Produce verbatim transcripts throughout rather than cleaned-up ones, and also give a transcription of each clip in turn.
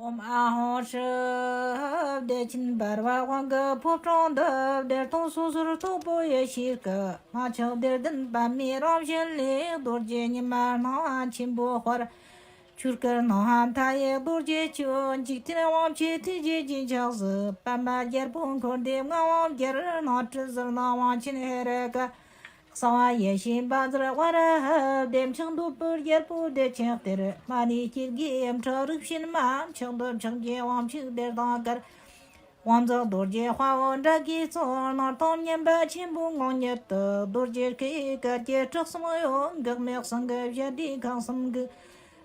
ཨོཾ་ཨཱཿཧཱུྃ་ཧྲཱིཿ་བདེ་ཆེན་འབར་བ་དབང་གི་ཕོ་བྲང་དུ། བདེ་སྟོང་སོ་སོར་རྟོག་པའི་ཡེ་ཤེས་སྐུ། མ་ཆགས་བདེ་ལྡན་པདྨའི་རང་བཞིན་ལས། རྡོ་རྗེ་ཉི་མ་སྣང་བ་ཆེན་པོའི་དཔལ། ཆོས་སྐུ་སྣང་བ་མཐའ་ཡས་རྡོ་རྗེ་ཆོས། འཇིག་རྟེན་དབང་བྱེད་ཐུགས་རྗེ་རྒྱུན་ཆགས་སུ། པདྨ་རྒྱལ་པོ་འཁོར་འདས་མངའ་དབང་རྒྱལ། སྣང་སྲིད་ཟིལ་གནོན་དབང་ཆེན་ཧེ་རུ་ཀ། གསང་བ་ཡེ་ཤེས་བཛྲ་ཝཱ་ར་ཧ། བདེ་མཆོག་འདོད་པའི་རྒྱལ་པོ་བདེ་ཆེན་གཏེར། མ་ཎི་སྐྱེ་རྒུའི་ཡུམ་གྲུ་རིག་བྱེད་མ། མཆོག་ཏུ་མཆོག་གྱུར་དབང་ཕྱུག་བདེ་དང་དཀར། དབང་མཛད་རྡོ་རྗེ་དཔའ་བོ་དགྲ་བགེགས་ཚོགས། སྣང་སྟོང་མཉམ་པ་ཆེན་པོའི་ངང་ཉིད་དུ། རྡོ་རྗེ་སྐུ་ཡི་གར་གྱིས་སྐུ་གསུམ་གཡོ། འགག་མེད་ཟུང་གི་བཞད་སྒྲས་ཁམས་གསུམ་འགུགས།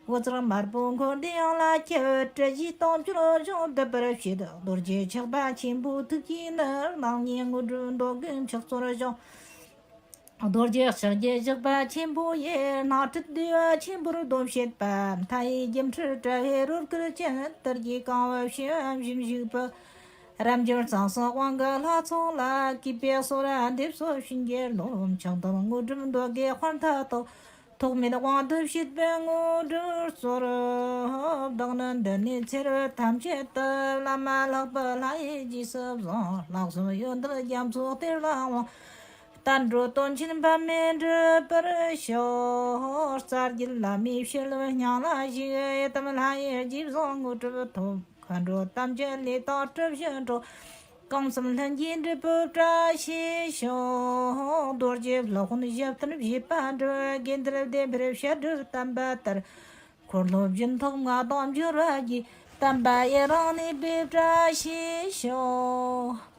འོད་ཟེར་དམར་པོ་འཁོར་འདས་ཡངས་ལ་ཁྱབ། དྲི་ཞིམ་དྭངས་བཅུད་འབྱུང་འདུ་བར་བྱེད། རྡོ་རྗེ་ཆགས་པ་ཆེན་པོའི་ཐུགས་ཀྱིས་ནི། རང་ཉིད་དངོས་གྲུབ་མདོ་རྒྱུད་མཆོག་སྩོལ་ཞིང་། རྡོ་རྗེ་ཕྱག་རྒྱའི་ཞགས་པ་ཆེན་པོ་ཡིས། སྣང་སྲིད་བདེ་བ་ཆེན་པོར་སྡོམ་བྱེད་པ། མཐའ་ཡས་སྒྱུ་འཕྲུལ་དྲ་བའི་རོལ་གར་ཅན། དར་གྱི་རྐང་བ་བྱེ་བ་བཞིན་བཞུགས་པ། རབ་འབྱམས་གཙང་སེང་དབང་གི་ལྷ་ཚོགས་ལ། གུས་པས་གསོལ་བ་འདེབས་སོ་བྱིན་གྱིས་རློབས། མཆོག་ཐུན་དངོས་གྲུབ་མདོ་རྒྱུད་དཔལ་མཐའ་རྟོགས། ཐོགས་མེད་དབང་དུ་བྱེད་པའི་དངོས་གྲུབ་སྩོལ། བདག་ནི་འདི་ནས་ཚེ་རབས་ཐམས་ཅད་དུ། བླ་མ་ལྷག་པའི་ལྷ་ཡི་རྗེས་སུ་བཟུང་། ལྷག་བསམ་ཡོན་ཏན་རྒྱ་མཚོའི་གཏེར་ལ་དབང་། བསྟན་འགྲོ་དོན་ཆེན་པདྨས་འགྲུབ་པར་ཤོག། རྩ་བརྒྱུད་བླ་མའི་བྱིན་རླབས་སྙིང་ལ་ཞུགས། ཡི་དམ་ལྷ་ཡི་རྗེས་བཟུང་དངོས་གྲུབ་ཐོབ། མཁའ་འགྲོ་དམ་ཅན་ལས་དང་གྲུབ་ཕྱིར་འགྲོ། གང་བསམ་ལྷུན་གྱིས་འགྲུབ་པའི་བཀྲ་ཤིས་ཤོག། རྡོ་རྗེ་སློབ་དཔོན་ཞབས་བརྟན་བཞེད་པ་འགྲུབ། དགེ་འདུན་བདེ་འཕེལ་བཤད་སྒྲུབ་བསྟན་པ་དར། འཁོར་སློབ་སྦྱིན་ཐོག་མངའ་ཐང་འབྱོར་བ་གྱིས། བསྟན་པ་ཡི་རིང་གནས་པའི་བཀྲ་ཤིས་ཤོག།